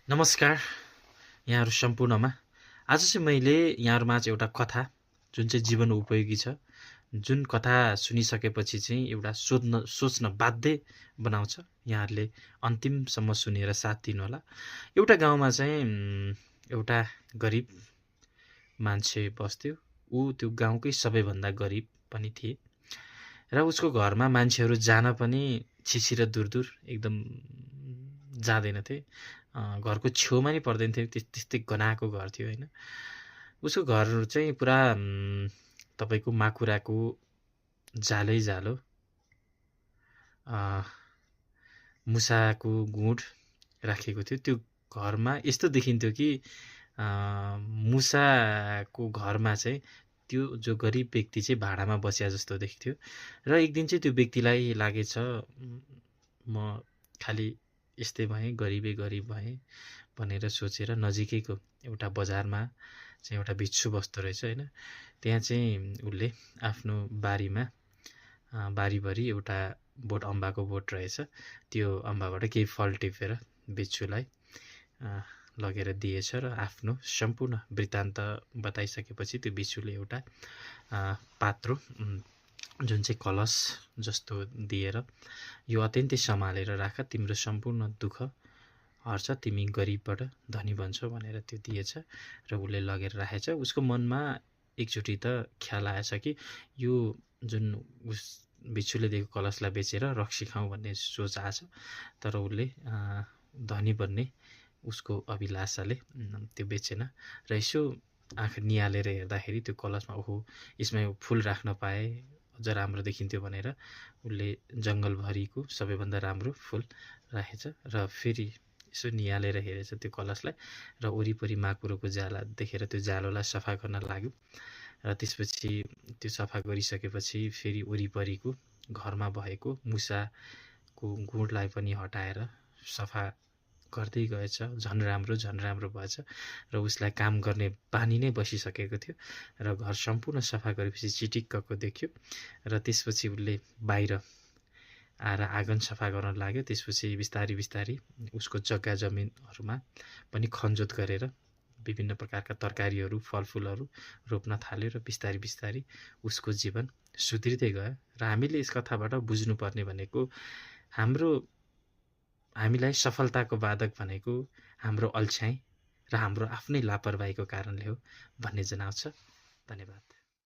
नमस्कार यहाँहरू सम्पूर्णमा। आज चाहिँ मैले यहाँहरूमाझ एउटा कथा जुन चाहिँ जीवन उपयोगी छ, जुन कथा सुनिसकेपछि चाहिँ एउटा सोच्न बाध्य बनाउँछ। यहाँहरूले अन्तिमसम्म सुनेर साथ दिनुहोला। एउटा गाउँमा चाहिँ एउटा गरिब मान्छे बस्थ्यो। ऊ त्यो गाउँकै सबैभन्दा गरिब पनि थिए र उसको घरमा मान्छेहरू जान पनि छिछि र दूर एकदम जाँदैनथे। घरको छेउमा नि पर्दैन थियो, त्यस्तै गनाएको घर थियो होइन। उसको घर चाहिँ पुरा तपाईँको माकुराको जालै जालो, मुसाको गुँड राखेको थियो। त्यो घरमा यस्तो देखिन्थ्यो कि मुसाको घरमा चाहिँ त्यो जो गरिब व्यक्ति चाहिँ भाडामा बस्या जस्तो देखिन्थ्यो। र एक दिन चाहिँ त्यो व्यक्तिलाई लागेछ, म खालि यस्तै भएँ, गरिब भएँ भनेर सोचेर नजिकैको एउटा बजारमा चाहिँ एउटा भिक्षु बस्दो रहेछ होइन। त्यहाँ चाहिँ उसले आफ्नो बारीमा बारीभरि एउटा बोट, अम्बाको बोट रहेछ। त्यो अम्बाबाट केही फल टिपेर भिक्षुलाई लगेर दिएछ र आफ्नो सम्पूर्ण वृत्तान्त बताइसकेपछि त्यो भिक्षुले एउटा पात्रो जुन चाहिँ कलश जस्तो दिएर, यो अत्यन्तै सम्हालेर राख, तिम्रो सम्पूर्ण दुःख हर्छ, तिमी गरिबबाट धनी बन्छौ भनेर त्यो दिएछ र उसले लगेर राखेछ। उसको मनमा एकचोटि त ख्याल आएछ कि यो जुन उस भिक्षुले दिएको कलशलाई बेचेर रक्सी खाउँ भन्ने सोच आएछ। तर उसले धनी बन्ने उसको अभिलाषाले त्यो बेचेन र यसो आँखा निहालेर हेर्दाखेरि त्यो कलशमा ओहो, यसमा फुल राख्न पाए अझ राम्रो देखिन्थ्यो भनेर उसले जङ्गलभरिको सबैभन्दा राम्रो फुल राखेछ र फेरि यसो निहालेर हेरेछ त्यो कलशलाई र वरिपरि माकुरोको जाला देखेर त्यो जालोलाई सफा गर्न लाग्यो। र त्यसपछि त्यो सफा गरिसकेपछि फेरि वरिपरिको घरमा भएको मुसाको गुँडलाई पनि हटाएर सफा गर्दै गएछ। झन् राम्रो भएछ र उसलाई काम गर्ने बानी नै बसिसकेको थियो र घर सम्पूर्ण सफा गरेपछि चिटिक्कको देख्यो। र त्यसपछि उसले बाहिर आएर आँगन सफा गर्न लाग्यो। त्यसपछि बिस्तारी उसको जग्गा जमिनहरूमा पनि खनजोत गरेर विभिन्न प्रकारका तरकारीहरू, फलफुलहरू रोप्न थाल्यो र बिस्तारी उसको जीवन सुध्रिँदै गयो। र हामीले यस कथाबाट बुझ्नुपर्ने भनेको हामीलाई सफलताको बाधक भनेको हाम्रो अल्छाइ र हाम्रो आफ्नै लापरवाहीको कारणले हो भन्ने जनाउँछ। धन्यवाद।